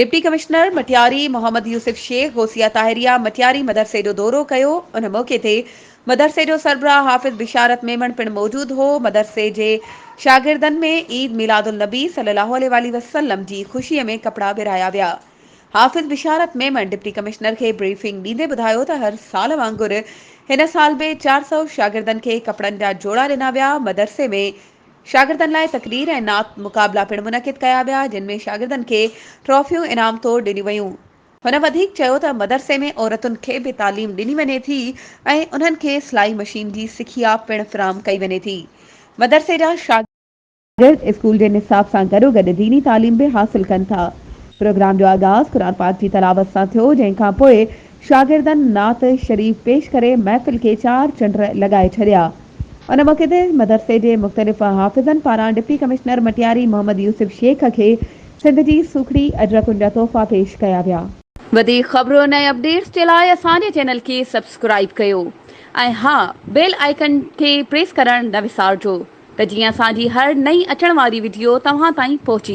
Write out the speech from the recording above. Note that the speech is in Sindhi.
ڊپٽي ڪمشنر مٽياري محمد يوسف شيخ غوثيه طاهريه مٽياري مدرسي جو دورو ڪيو. ان موقعي تي مدرسي جو سربراهه حافظ بشارت ميمڻ پڻ موجود هو. مدرسي جي شاگردن ۾ عيد ميلاد النبي صلي الله عليه واٰله وسلم جي خوشي ۾ ڪپڙا ورهايا ويا. حافظ بشارت ميمڻ ڊپٽي ڪمشنر کي بريفنگ ڏيندي ٻڌايو ته هر سال وانگر هن سال به 400 شاگردن کي ڪپڙن جا جوڙا ڏنا ويا. مدرسي ۾ شاگردن لاء تقرير ۽ نعت مقابلا پڻ منعقد ڪيا ويا، جن ۾ شاگردن کي ٽرافيون انعام طور ڏنيون ويون. هن وڌيڪ چيو ته مدرسي ۾ عورتن کي به تعليم ڏني وڃي ٿي ۽ انهن کي سلائي مشين جي سکيا پڻ فراهم ڪئي وڃي ٿي. مدرسي جا شاگرد اسڪول جي نصاب سان گڏوگڏ ديني تعليم به حاصل ڪن ٿا. پروگرام جو آغاز قرآن پاڪ جي تلاوت سان ٿيو، جنهن کان پوء شاگردن نعت شريف پيش ڪري محفل کي چار چنڊ لڳائي ڇڏيا. ان موقعي تي مدرسي جي مختلف حافظن پاران ڊپٽي ڪمشنر مٽياري محمد يوسف شيخ کي سنڌ جي سوکڙي اجرڪن جا تحفا پيش ڪيا ويا. وڌيڪ خبرن ۽ اپڊيٽس جي لاء اسان جي چينل کي سبسڪرائيب ڪيو ۽ ها بيل آئيڪن کي پريس ڪرڻ نه وسارجو ته جيئن اسان جي هر نئين اچڻ واري وڊيو توهان تائين پهچي.